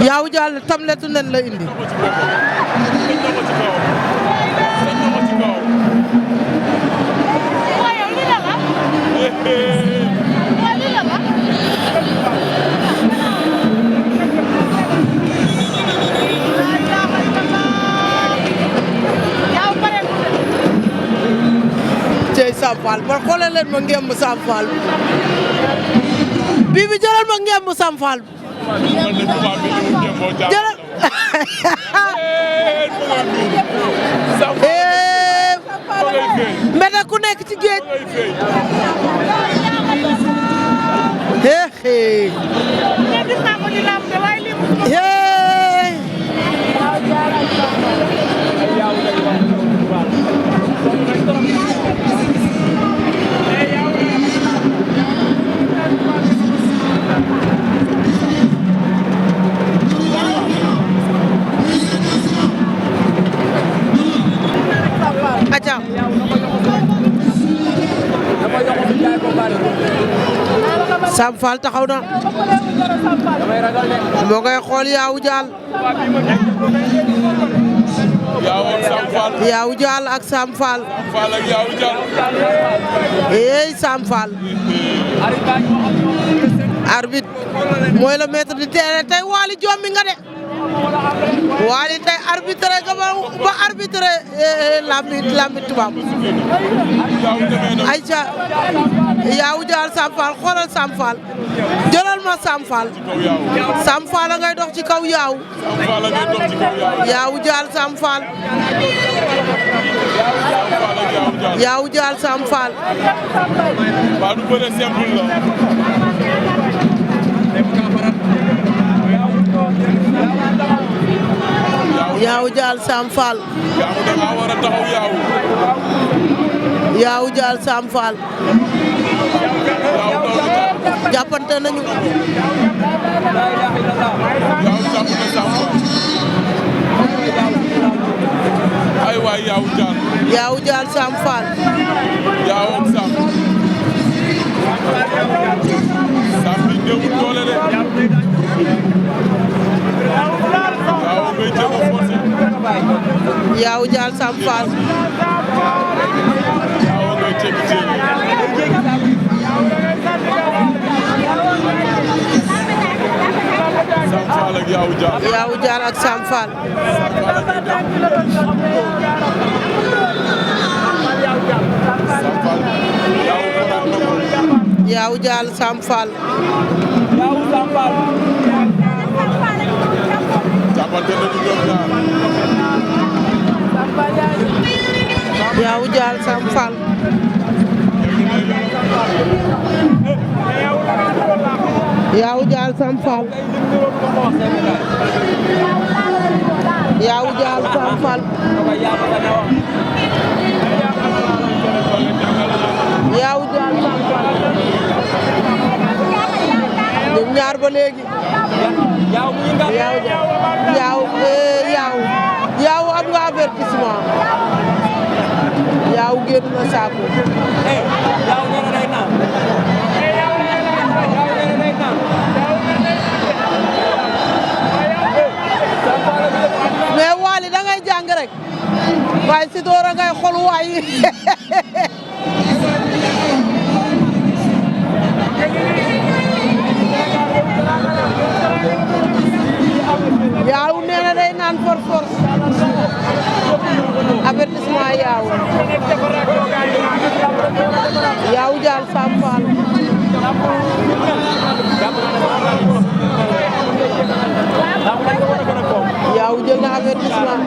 Yaawu Jaal tamletu nen la indi. Cey Sam Fall man xoolal leen ma ngemb Sam Fall bii bi jëlal ma ngemb Sam Fall jëlal mbete ku nekk ci géej Sam Fall taxaw na moo koy xool Yaawu Jaal Yaawu Jaal ak Sam Fall Sam Fall arbitre mooy le maître du terrain tey Waly jommi nga de Waly tey arbitre nga ba arbitre lambi tubaab ayca Yaawu Jaal Sam Fall xoolal Sam Fall jëlal ma Sam Fall Sam Fall ngay dox ci kaw Yaawu Yaawu Jaal Sam Fall Yaawu Jaal Sam Fall Yaawu Jaal Sam Fall Yaawu Jaal Sam Fall jàppante nañu ay waay Yaawu Jaal Yaawu Jaal Sam Fall Yaawu Sam bi néew doole de Yaawu ngay jéem a forcé Yaawu Jaal Sam Fall Yaawu ngay jéegi jéegi Sam Fall ak Yaawu Jaal Yaawu Jaal ak Sam Fall Yaawu Jaal Sam Fall jàppante nañu ñoom ñaar Yaawu Jaal Sam Fall Yaawu Jaal Sam Fall Yaawu Jaal Sam Fall Yaawu Jaal Sam Fall ñoom ñaar ba léegi Yaawu am nga avertissement Yaawu génn na saako mais Waly da ngay jàng rek waaye si door a ngay xol waay Yaawu nee na day naan force avertissement Yaawu Jaal Sam Fall Yaawu jël na avertissement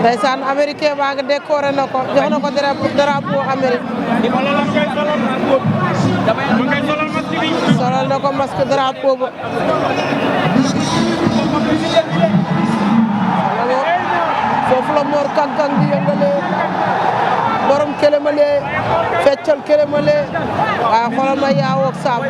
ndeysaan américain baa nga décoré na ko jox na ko drapeau Amérique solal na ko masque drapeau ba foofu la Mor Kang Kang di yëngale borom kelemale feccal kelemale waaye xoolal ma Yaaw ak Samb